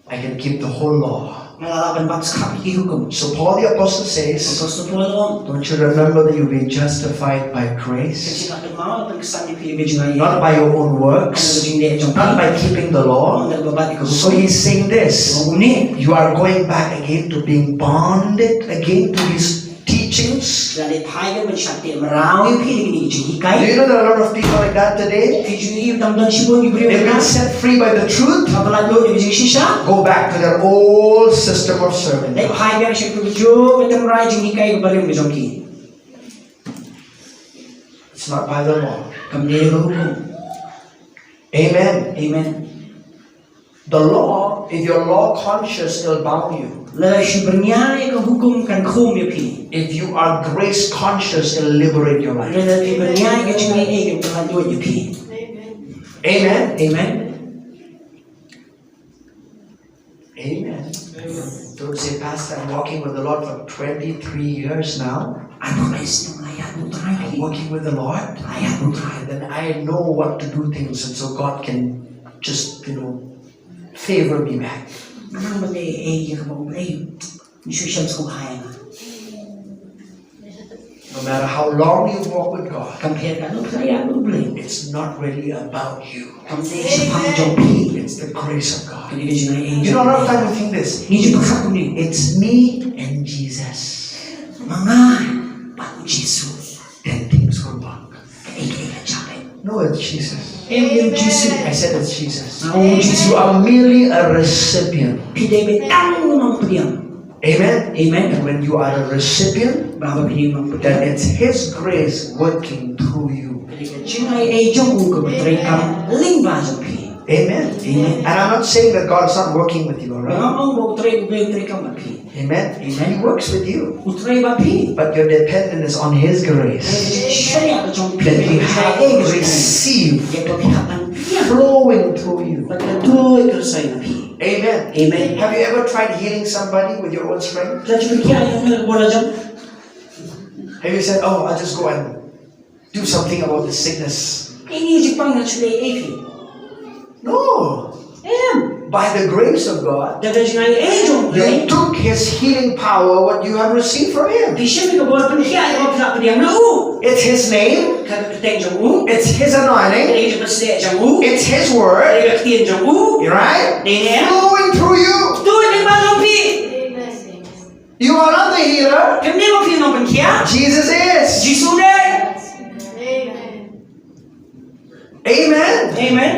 I can keep the whole law. Nga la lah ban bat skhem ïa ki hukum. So Paul the apostle says, Apostol Paul u ong, "Don't you remember that you've been justified by grace? Phi sngewthuh ba la pynksan ïa phi da ka jingaiei. Not by your own works, ka jingleh jong phi, not by keeping the law." Ym da kaba bat ïa ka hukum. So he's saying this, u ong une, "You are going back again to being bonded again to these teachings." La leit phai ka ban shah teh mraw ïa phi da kine ki jinghikai. Do you know there are a lot of people like that today? Phi ju i tang don shibun ki briew. They've been set free by the truth. Haba la lut da ka jingshisha. Go back to their old system of serving. Leit phai biang sha ka juh ka tynrai jinghikai kaba rim ka jong ki. It's not by the law. Kam dei ka hukum. Amen. Amen. The law, if you're law conscious, it'll bound you. Lada shu byrngia ïa ka hukum kan khum ïa phi. If you are grace conscious, it'll liberate your life. Lada phi byrngia ïa ka jingaiei kan pynlait ïa phi. Amen. Amen. Amen. Don't say, "Pastor, I'm walking with the Lord for twenty-three years now. Ai, Pastor, nga ïaid bad u Trai." I'm walking with the Lord. Nga ïaid bad u Trai. And then I know what to do things, and so God can just, you know, favor me back. Nga nang ban leh ei ei ïa kaba U Blei un shu shem sngewbha ïa nga. No matter how long you walk with God, kam pher katno phi la ïaid bad U Blei, it's not really about you. Kam dei shaphang jong phi. It's the grace of God. Ka dei ka jingaiei. You know, a lot of time we think this. Ngi ju pyrkhat kumne. It's me and Jesus. Ma nga bad u Jisu. Then things will work. Kaei kaei kan jia beit. No, it's Jesus. Em, em, Jisu. I said it's Jesus. Nga ong Jisu. You are merely a recipient. Phi dei beit tang u nongpdiang. Amen. Amen. And when you are a recipient, Ba haba phi long, then it's His grace working through you. Ka dei ka jingai ei jong u kaba trei kam lyngba jong phi. Amen. Amen. And I'm not saying that God is not working with you, all right? Ngam ong ba u trei, u trei kam bad phi. Amen. Amen. He works with you. U trei bad phi. But your dependence is on His grace. Ka dei ka jingshaniah ka jong phi. That you have received flowing through you. Bad ka duh ka rasa na phi. Amen. Amen. Have you ever tried healing somebody with your own strength? Phi la ju pyrkhiah ïa u briew da ka bor la jong? Have you said, "Oh, I'll just go and do something about this sickness"? Ïa ngi jingpang ngan shu leh ei ei. No. Em. By the grace of God, Da ka jingai ei jong u Blei. You took His healing power, what you have received from Him. Phi shim ïa ka bor pynkhiah ïa kaba phi la pdiang na u. It's His name. Ka kyrteng jong u. It's His anointing. Ka dei ka jingpynshlur jong u. It's His word. Ka dei ka ktien jong u. Right? Dei ne? Flowing through you. Duh lyngba jong phi. You are not the healer. Phim dei ba phi nongpynkhiah. Jesus is. Jisu u dei. Amen. Amen.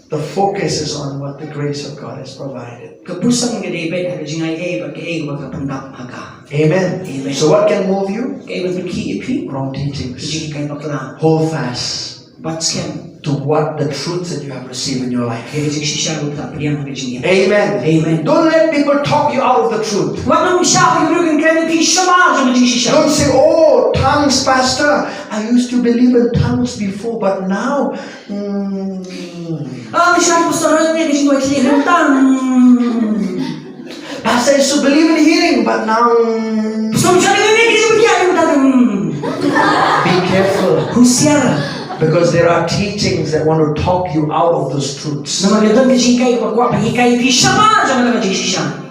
The focus is on what the grace of God has provided. Ka pyrshang ka dei beit ha ka jingai ei bad kaei kaba ka pyndap ha ka. Amen. Amen. So what can move you? Kaei ba pynkhih ïa phi? Wrong teachings. Ka jinghikai bakla. Hold fast. Bat skhem. To what the truth that you have received in your life. Ïa ka jingshisha kaba phi la pdiang ha ka jingim. Amen. Amen. Don't let people talk you out of the truth. Wat nym shah ba ki briew kin kren ïa phi shabar jong ka jingshisha. Don't say, "Oh, tongues, Pastor. I used to believe in tongues before, but now, mm." Ah, ym shah, Pastor, ïa ka jingduwai thylliej hynrei tang. Pastor, I used to believe in healing, but now, mm. Pastor, ym shah, ïa ka jingduwai thylliej hynrei tang. Be careful. Husiar. Because there are teachings that want to talk you out of those truths. Namar ka don ka jinghikai kaba kwah ban hikai ïa phi shabar jong kata ka jingshisha.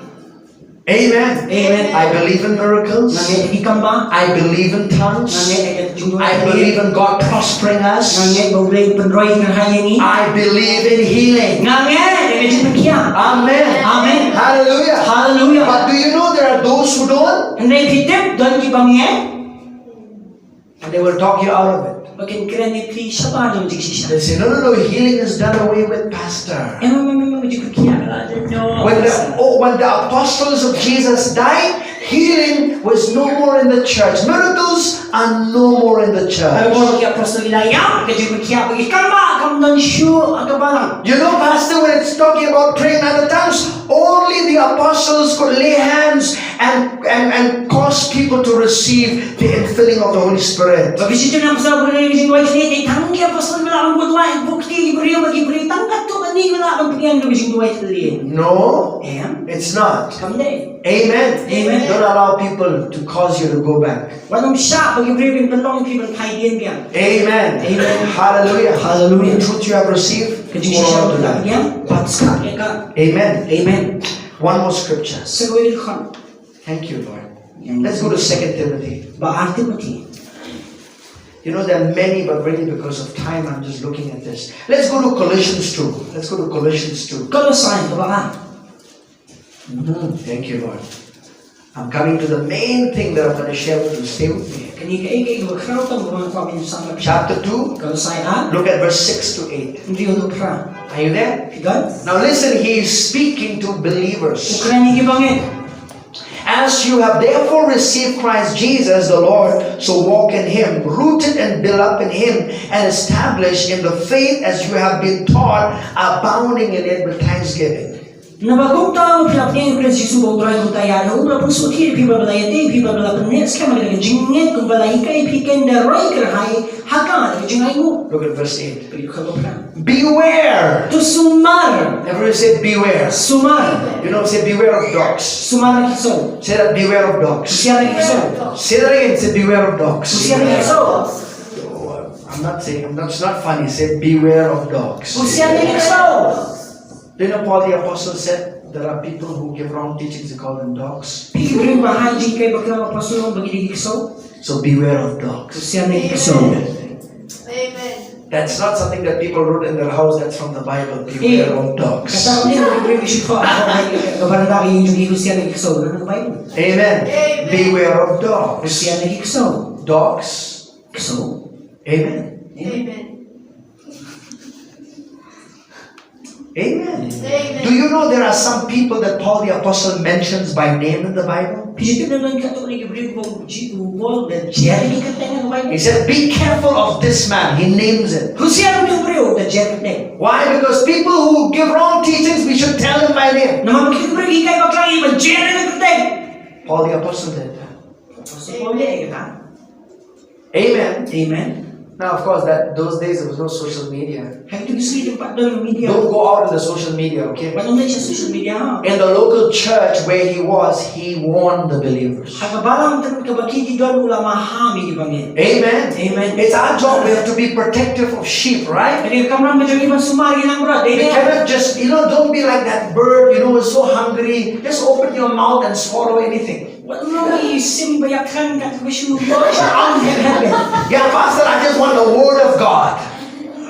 Amen. Amen. I believe in miracles. Nga ngeit ha ki kambah. I believe in tongues. Nga ngeit ha ka jingduwai thylliej. I believe in God prospering us. Nga ngeit ba U Blei un pynroi kyrhai ïa ngi. I believe in healing. Nga ngeit ha ka jingpynkhiah. Amen. Amen. Hallelujah. Hallelujah. But do you know there are those who don't? Hynrei phi tip don kiba ngeit. And they will talk you out of it. Ba kin kren ïa phi shabar jong ka jingshisha. They say, "No, no, no, healing is done away with, Pastor." Em, em, em, em, ka jingpynkhiah ka la dei noh. When the, oh, when the apostles of Jesus died, healing was no more in the church. Miracles are no more in the church. Haba ki apostol ki la ïap, ka jingpynkhiah bad ki kambah kam don shuh ha ka balang. You know, Pastor, when it's talking about praying in other tongues, only the apostles could lay hands and, and, and cause people to receive the infilling of the Holy Spirit. Ba phi sngewthuh na ka pasal ba ka jingduwai thylliej, dei tang ki apostol ba la buh duwai, buh kti ki briew, ba ki briew tang katto katne ki la ban pdiang da ka jingduwai thylliej. No, em, it's not. Kam dei. Amen. Amen. Don't allow people to cause you to go back. Wat nym shah ba ki briew kin pynlong phi ban phai dien biang. Amen. Amen. Hallelujah. Hallelujah. The truth you have received, Ka jingshisha ba phi la pdiang, bat skhem ïa ka. Amen. Amen. One more scripture. Sa kawei ka dkhot. Thank you, Lord. Let's go to Second Timothy. Ba ar Timothy. You know, there are many, but really because of time, I'm just looking at this. Let's go to Colossians two. Let's go to Colossians two. Kolosai kaba ar. Mhm. Thank you, Lord. I'm coming to the main thing that I'm gonna share with you. Stay with me. Kane kaei kaei kaba khraw tam kaba nga kwah ban sam bad phi. Chapter two. Kolosai ar. Look at verse six to eight. Hynriew haduh phra. Are you there? Phi don? Now listen, he is speaking to believers. U kren ïa ki bangeit. As you have therefore received Christ Jesus the Lord, so walk in him, rooted and built up in him, and established in the faith as you have been taught, abounding in it with thanksgiving. Naba kumta u phi la pdiang ïa u Khrist Jisu ba u Trai, kumta ïa u la pynsngewthuh ïa phi bad ba la ïathuh ïa phi bad ba la pynneh skhem ïa ka jingngeit kumba la hikai ïa phi, kynda roi kyrhai ha ka da ka jingainguh. Look at verse eight. Peit ïa ka dkhot ba phra. Beware. To sumar. Everyone say, "Beware." Sumar. You know, say, "Beware of dogs." Sumar na ki ksew. Say that, "Beware of dogs." Husiar na ki ksew. Say that again, say, "Beware of dogs." Husiar na ki ksew. Oh, I'm not saying, I'm not, it's not funny. Say, "Beware of dogs." Husiar na ki ksew. Do you know Paul the Apostle said there are people who give wrong teachings, they call them dogs? Phi ki briew ba hai jinghikai bakla, Apostol ong ba ki dei ki ksew. So beware of dogs. Husiar na ki ksew. Amen. That's not something that people wrote in their house, that's from the Bible. Beware of dogs. Kata kam dei ba ki briew ki shu thoh ha ka baranda ka ïing jong ki, husiar na ki ksew, na ka Bible. Amen. Amen. Beware of dogs. Husiar na ki ksew. Dogs. Ksew. Amen. Amen. Amen. Amen. Do you know there are some people that Paul the Apostle mentions by name in the Bible? Phi ju tip ne em katto katne ki briew kiba u Paul u da jer ïa ki kyrteng ha ka Baibl? He said, "Be careful of this man." He names it. Husiar ïa une u briew, u da jer kyrteng. Why? Because people who give wrong teachings, we should tell them by name. Namar ba ki briew kiba hikai bakla, ngi ban jer ïa ki kyrteng. Paul the Apostle did that. Apostle Paul ïa kata. Amen. Amen. Now, of course, that those days there was no social media. Ha kito ki sngi kim pat don media. Don't go out in the social media, okay? Wat nym leit sha social media, ha. In the local church where he was, he warned the believers. Ha ka balang tynrai kaba ki ki don u la maham ïa ki bangeit. Amen. Amen. It's our job. We have to be protective of sheep, right? Ka dei ka kamram ka jong ngi ban sumar ïa ki nongpynïaid. We cannot just, you know, don't be like that bird, you know, is so hungry. Just open your mouth and swallow anything. Wat nym long i shim ba ïa kren kat ka shu ïoh sha am ïa kren. Yeah, Pastor, I just want the word of God.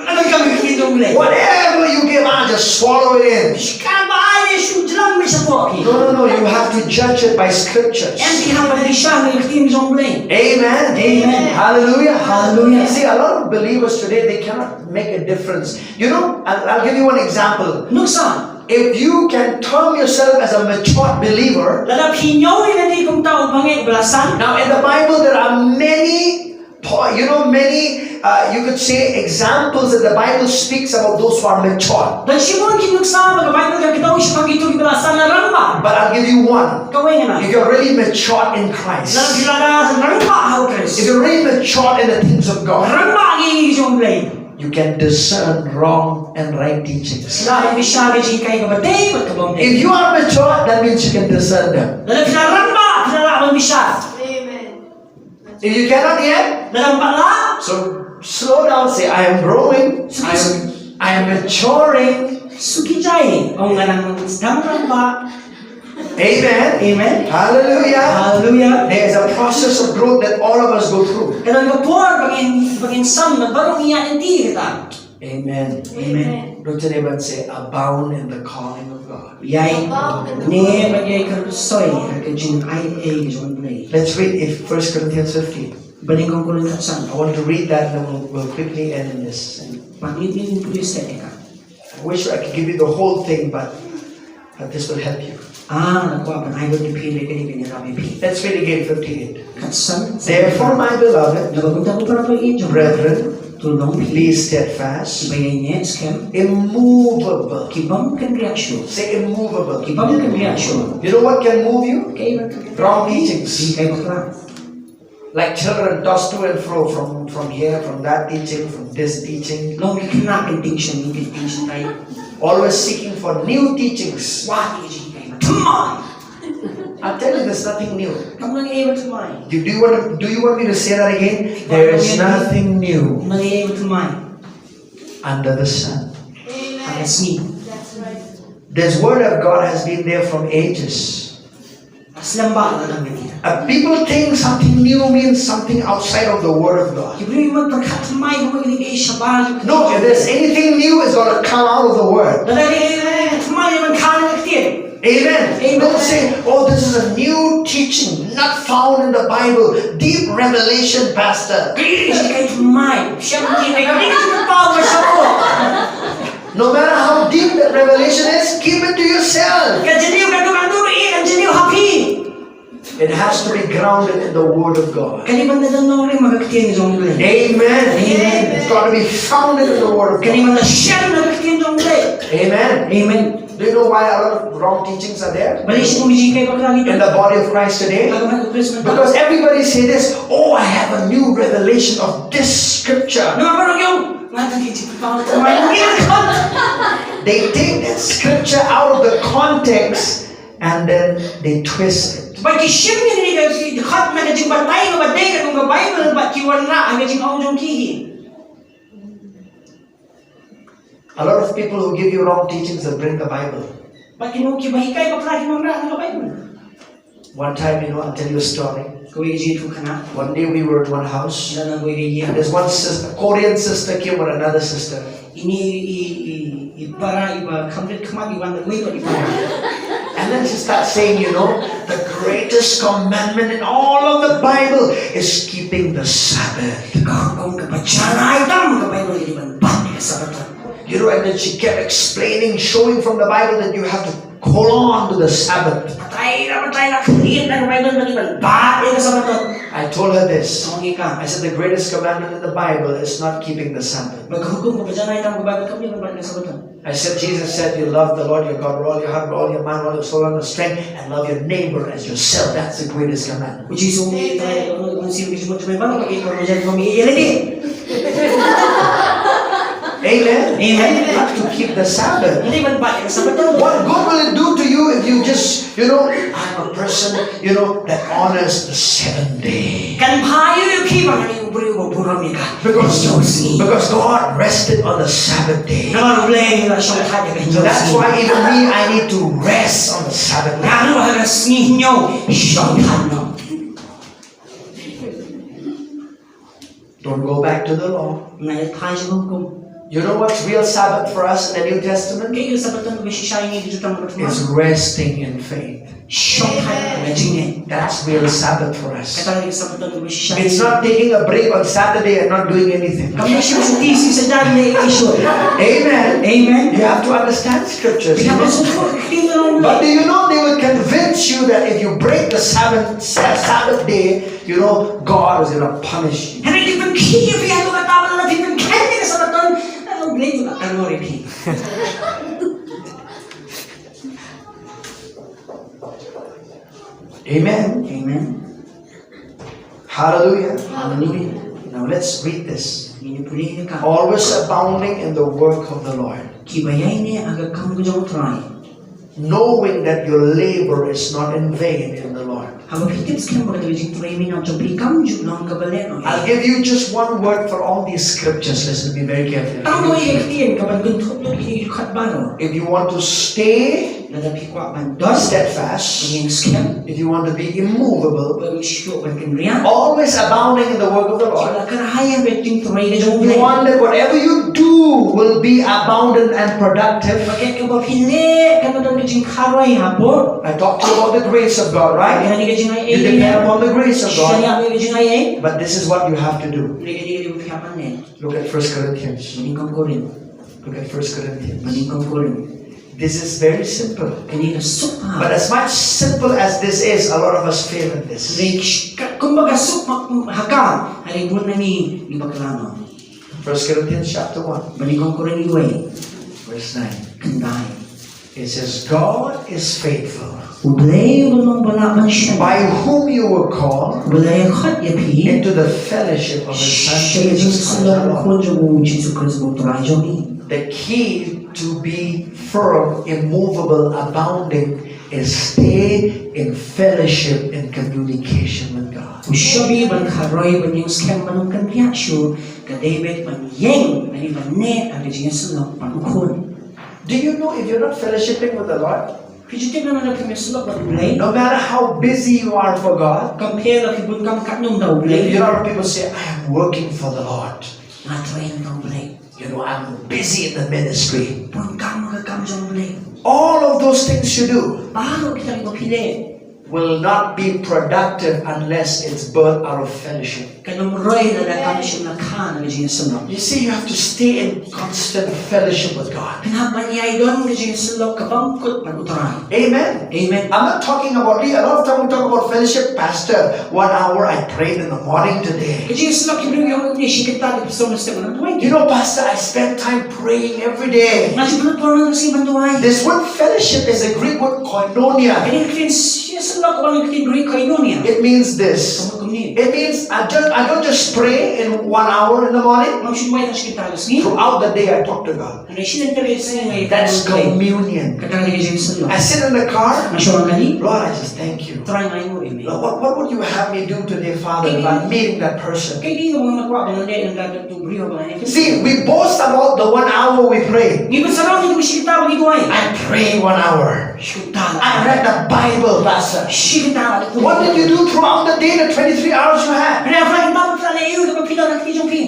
Ngan ka ktien jong U Blei. Whatever you give, I just swallow it in. Shikatba ai shu jlang beit shapoh ki. No, no, no. You have to judge it by scriptures. Em ki hap ban bishar na ka ktien jong U Blei. Amen. Amen. Hallelujah. Hallelujah. See, a lot of believers today, they cannot make a difference. You know, I'll, I'll give you one example. Nuksa. If you can term yourself as a matured believer, lada phi ñiew ïa lade kumta u bangeit ba la san. Now, in the Bible, there are many, po- you know, many, uh, you could say, examples that the Bible speaks about those who are matured. Don shibun ki nuksa ba ka Baibl ka kdew shaphang kito kiba la san rangbah. But I'll give you one. Kawei nga. If you're really matured in Christ, lada phi la rangbah ha U Khrist, if you're really matured in the things of God, rangbah ha ki jong U Blei, you can discern wrong and right teachings. Phi lah ban bishar ka jinghikai kaba dei bad kaba ym dei. If you are mature, that means you can discern them. Lada phi la rangbah, phi la lah ban bishar. Amen. If you cannot yet, lada ym pat lah, so slow down, say, "I am growing. I am, I am maturing." Suki jai, ong nga dang sdang rangbah. Amen. Amen. Hallelujah. Hallelujah. There is a process of growth that all of us go through. Ka don ka por ba ngin, ba ngin sam, na baroh ngi ïaid lynti kata. Amen. Amen. Don't you ever say, "Abound in the calling of God." Ïai, ne ba ïai kyrsoi ha ka jingai ei jong U Blei. Let's read if First Corinthians fifteen. Ba nyngkong Korinth khatsan. I want to read that and then we'll, we'll quickly end in this. Ba ngin, ngin pule stet ïa ka. I wish I could give you the whole thing, but, but this will help you. Ah, nga kwah ban ai bad ïa phi, lehse kane kan ïarap ïa phi. Let's read again, fifty-eight. Khatsan. Therefore, my beloved, naba kumta ko para bangeit jong nga, brethren, to long phi, be steadfast, kiba ïaineh skhem, immovable, ki bym kynriah shuh. Say immovable. Ki bym kynriah shuh. You know what can move you? Kaei ba kan, wrong teachings. Kaei ba khlaiñ. Like children tossed to and fro from, from here, from that teaching, from this teaching. Long ki khynnah ki tension, ki tension tai. Always seeking for new teachings. Wat ki jinghikai ba thymmai. I tell you, there's nothing new. Kam don ei ba thymmai. Do, do you want to, do you want me to say that again? There is nothing new. Kam don ei ba thymmai under the sun. Amen. Ha ka sngi. That's right. This word of God has been there from ages. Slem bha la dang kane. Uh, people think something new means something outside of the Word of God. Ki briew ki mon pyrkhat thymmai kum kine ki shabar. No, if there's anything new, it's gonna come out of the Word. Lada dei thymmai ban kha na ka ktien. Amen. Amen. Don't say, "Oh, this is a new teaching not found in the Bible. Deep revelation, Pastor." Ki jinghikai thymmai. Shem ki jinghikai thymmai. No matter how deep that revelation is, keep it to yourself. Ka jingïohi ka dei ka dei ka jingïohi ha phi. It has to be grounded in the Word of God. Ka dei ban da don nongrim ha ka ktien jong U Blei. Amen. Amen. It's got to be founded in the Word of God. Ka dei ban da shem ha ka ktien jong U Blei. Amen. Amen. Do you know why a lot of wrong teachings are there? Balei shibun ki jinghikai bakla ki don in the body of Christ today? Ha ka mat u Khrist mynta. Because everybody say this, "Oh, I have a new revelation of this scripture." Namar baroh ki ong, nga don ka jingpynpaw kaba thymmai. They take that scripture out of the context and then they twist it. Bad ki shim ïa kane ka, ki khot na ka jingbatai kaba dei katkum ka Baibl bad ki wanrah ha ka jingong jong ki hi. A lot of people who give you wrong teachings, they'll bring the Bible. Bad kino kiba hikai bakla ki wanrah na ka Baibl. One time, you know, I'll tell you a story. Kawei ka jingïathuhkhana. One day we were at one house. Nga dang kawei ka ïing. And this one sister, Korean sister came with another sister. Ine i, i, i para iba kham rit khmat i wan da kawei pat i para. And then she starts saying, "You know, the greatest commandment in all of the Bible is keeping the Sabbath." Ka ong, kaba janai tam ka Baibl ka dei ban bat ïa ka Sabbath. You know, and then she kept explaining, showing from the Bible that you have to hold on to the Sabbath. Batai la, batai la, khlieh na ka Baibl ba ngi ban bat ïa ka Sabbaton. I told her this. Nga ong ïa ka. I said, "The greatest commandment in the Bible is not keeping the Sabbath." Ba ka hukum kaba janai tam ka Baibl kam dei ban bat ïa ka Sabbaton. I said, "Jesus said you love the Lord your God with all your heart, with all your mind, with all your soul, and your strength, and love your neighbor as yourself. That's the greatest commandment." U Jisu u ong, "Ïa Trai, ïa ka mynsiem, ka jingmut jong me baroh, bad ïa ka kmie jong me ïa lade." Amen. Amen. You have to keep the Sabbath. Ym dei ban bat ïa ka Sabbath. What good will it do to you if you just, you know, "I'm a person, you know, that honors the seventh day"? Kan bha ïa u ïa phi ba nga dei u briew uba burom ïa ka. Because, because God rested on the Sabbath day. Namar U Blei u la shongthait ïa ka hynñiew sngi. So that's why even me, I need to rest on the Sabbath day. Nga ruh ha ka sngi hynñiew shongthait noh. Don't go back to the law. Ym nang ïaid phai sha ka hukum. You know what's real Sabbath for us in the New Testament? Kaei ka Sabbaton kaba shisha ïa ngi ha ka Jutang Bathymmai? Is resting in faith. Shongthait ha ka jingngeit. That's real Sabbath for us. Kata ka dei ka Sabbaton kaba shisha. It's not taking a break on Saturday and not doing anything. Kam dei shim shuti sngi Saitjaiñ ym leh ei ei shuh. Amen. Amen. You have to understand scriptures. Phi hap ban sngewthuh ki ktien jong U Blei. But do you know they will convince you that if you break the Sabbath, Sa-, Sabbath day, you know, God is gonna punish you. Hynrei ki pynkhih ïa phi ha kata ba lada phi pynkheiñ ïa ka Sabbaton, eh, U Blei u la kynnoh ïa phi. Amen. Amen. Hallelujah. Hallelujah. Now let's read this. Ngin ïa pule ïa ka. Always abounding in the work of the Lord. Kiba ïaineh ha ka kam ka jong U Trai. Knowing that your labor is not in vain in the Lord. Haba phi tip skhem ba kata ka jingtrei minot jong phi kam ju long kaba lehnoh. I'll give you just one word for all these scriptures. Listen to me very carefully. Tang kawei ka ktien kaban kynthup lut ïa kine ki dkhot baroh. If you want to stay Lada phi kwah ban don steadfast, ban ïeng skhem, if you want to be immovable, ba phim shuh ban kynriah, always abounding in the work of the Lord. Phi la kyrhai ha ka jingtrei ka jong U Blei. You want that whatever you do will be abundant and productive. Ba kaei kaba phi leh kan don ka jingkharoi hapoh. I talked to you about the grace of God, right? Kane ka jingai ei. You depend upon the grace of God. Shaniah ka jingai ei. But this is what you have to do. Hynrei kane ka dei ba phi hap ban leh. Look at First Corinthians. Ba nyngkong Korinth. Look at First Corinthians. Ba nyngkong Korinth. This is very simple. Kane ka suk bha. But as much simple as this is, a lot of us fail in this. Hynrei sh-, ka, kumba ka suk ma, ha ka, hynrei bun na ngi ngi bakla noh. First Corinthians chapter one. Ba nyngkong Korinth wei. Verse nine. Khyndai. It says, "God is faithful, U Blei uba long ba lah ban shaniah, by whom you were called, uba la ïakhot ïa phi, into the fellowship of His Son, sha ka jingïasyllok u Khun jong u, Jisu Khrist u Trai jong ngi." The key to be firm, immovable, abounding is stay in fellowship and communication with God. U shabi ban kharoi, ban ïeng skhem, ban ym kynriah shuh, ka dei beit ban ïeng, lane ban neh ha ka jingïasyllok bad u Khun. Do you know if you're not fellowshipping with the Lord, phi ju tip ne em lada phim ïasyllok bad U Blei, no matter how busy you are for God, kam pher lada phi bun kam katno ïa U Blei. You know, a lot of people say, "I am working for the Lord." Nga trei na ka bynta U Blei. You know, "I'm busy in the ministry." Bun kam ha ka kam jong U Blei. All of those things you do, baroh kita kiba phi leh, will not be productive unless it's birthed out of fellowship. Kan ym roi lada kam shym la kha na ka jingïasyllok. You see, you have to stay in constant fellowship with God. Phin hap ban ïai don ka jingïasyllok kaba kut bad U Trai. Amen. Amen. I'm not talking about, a lot of time we talk about fellowship, "Pastor, one hour I prayed in the morning today." Ka jingïasyllok ki briew ki ong, "Shi kynta nga ïasam ha ka step mynta." You know, "Pastor, I spend time praying every day." Nga ju pynlut por ha ka sngi ban duwai. This word fellowship is a Greek word koinonia. Kane ka ktien ïasyllok ka long ka ktien Greek koinonia. It means this. Ka mut kumne. It means I don't, I don't just pray in one hour in the morning. Ngam shu duwai tang shi kynta ha ka sngi. Throughout the day I talk to God. Hynrei shilynter ka sngi nga ïakren bad U Blei. That's communion. Kata ka dei ka jingïasyllok. I sit in the car. Nga shong ha ka kali. "Lord, I just thank you. Trai, nga ainguh ïa me. Lord, what, what would you have me do today, Father, if I'm meeting that person?" Kaei kaba nga kwah ban leh ïa kata ka briew ba nga ïakren. See, we boast about the one hour we pray. Ngi pynsarong ïa ka shi kynta ba ngi duwai. "I prayed one hour. Shi kynta nga duwai. I read the Bible, Pastor." Shi kynta nga duwai. What did you do throughout the day, the twenty-three hours you had? Hynrei ha ka kynta ba phi la leh aïu da kaba phi don ha ka kti jong phi?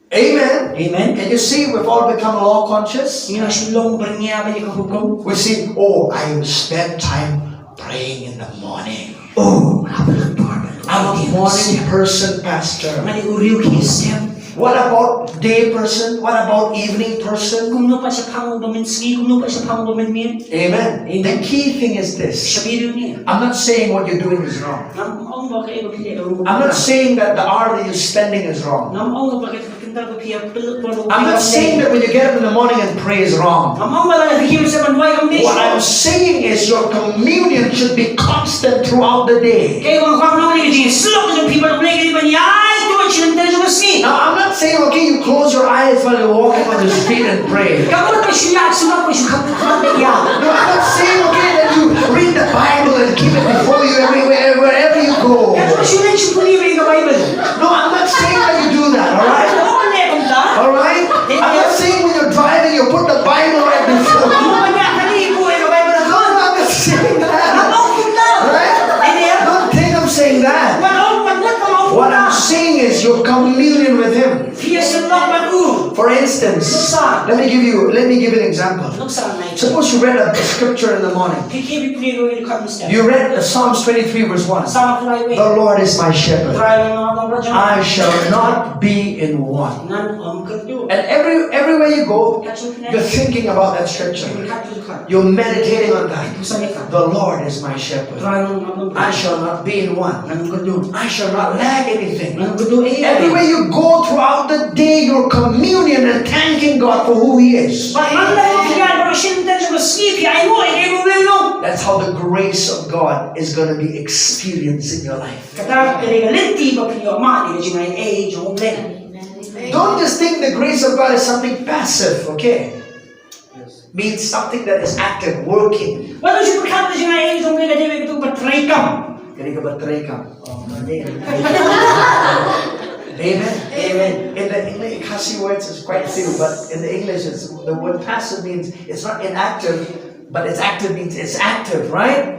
Amen. Amen. Can you see we've all become law conscious? Ngi la shu long byrngia bad ïa ka hukum. We see, "Oh, I spend time praying in the morning. Oh, nga pynlut por ban duwai ha ka step. I'm a morning person, Pastor." Nga dei u riewkhih step. What about day person? What about evening person? Kumno pat shaphang u ba mynsngi, kumno pat shaphang u ba mynmiet? Amen. Amen. The key thing is this. Shabi ru ni. I'm not saying what you're doing is wrong. Ngam ong ba kaei ba phi leh u. I'm not saying that the hour that you're spending is wrong. Ngam ong ba ka kynta ba phi ïa pynlut bor. I'm not saying that when you get up in the morning and pray is wrong. Ngam ong ba la hi ba sa ban wai kam ni. What I'm saying is your communion should be constant throughout the day. Kaei ba nga kwah ban ong ka jingïasyllok jong phi bad U Blei ka dei ban ïaid to sha lynter jong ka sngi. Now, I'm not saying, okay, you close your eyes while you're walking on the street and pray. Ka mut ba shu ïasyllok ba shu kham kham ïa. No, I'm not saying, okay, that you read the Bible and keep it before you everywhere, wherever you go. Ka mut ba shu leit shu pule ïa ka Bible. No, I'm not saying that you do that, all right? Ka mut ba leh kumta. All right? I'm not saying when you're driving, you put the Bible right before you. Ka mut ba ïa kali buh ïa ka Bible. No, I'm not saying that. Ka mut kumta. All right? Amen. Don't think I'm saying that. Ka mut, ka mut, ka mut kumta. What I'm saying is your communion with Him. Phi ïasyllok bad u. For instance, nuksa, let me give you, let me give you an example. Nuksa nai. Suppose you read a scripture in the morning. Phi kiew phi pule ruh ïa ka ktien. You read, uh, Psalms twenty-three verse one. Psalm twenty-three. "The Lord is my shepherd. Trai long nga long rajong. I shall not be in want." Ngan ym kyrduh. And every, everywhere you go, kat shong phi nai, you're thinking about that scripture. Kat tu kat. You're meditating on that. Phi pule ïa ka. "The Lord is my shepherd. Trai long nga long rajong. I shall not be in want. Ngan ym kyrduh. I shall not lack anything." Ngan ym kyrduh ei ei. Everywhere you go throughout the day, your communion and thanking God for who He is. Bad man la phi ïaid baroh shi lynter jong ka sngi phi ainguh ïa kaei ba U Blei u long. That's how the grace of God is gonna be experienced in your life. Kata ka dei ka lynti ba phin ïoh mad ïa ka jingaiei jong U Blei. Don't just think the grace of God is something passive, okay? Means something that is active, working. Wat la shu pyrkhat ba ka jingaiei jong U Blei ka dei katu kaba treikam. Ka dei kaba treikam. Oh, ka dei. Amen. Amen. In the, in the Khasi words, it's quite few, but in the English, it's, the word passive means it's not inactive, but it's active means it's active, right?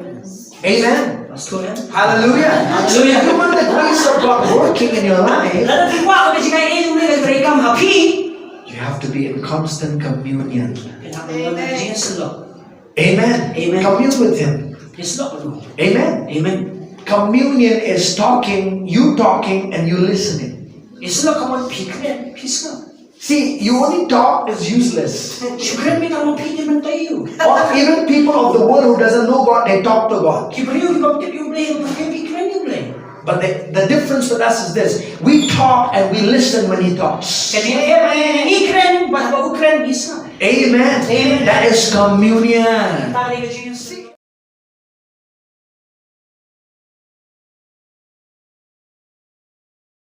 Amen. That's true, man. Hallelujah. Hallelujah. So if you want the grace of God working in your life, lada phi kwah ba ka jingaiei jong U Blei ka treikam ha phi, you have to be in constant communion. Phin hap ban don ka jingïasyllok. Amen. Amen. Commune with Him. Ïasyllok bad u. Amen. Amen. Communion is talking, you talking and you listening. Ïasyllok ka mut phi kren, phi sngap. See, you only talk is useless. Shu kren beit tang ma phi dei ban tei ïa u. Or even people of the world who doesn't know God, they talk to God. Ki briew ki bym tip ïa U Blei, ki kren ïa U Blei. But the, the difference with us is this. We talk and we listen when He talks. Ka jingïaher, ngi kren, bad haba u kren ngi sngap. Amen. Amen. That is communion. Kata ka dei ka jingïasyllok.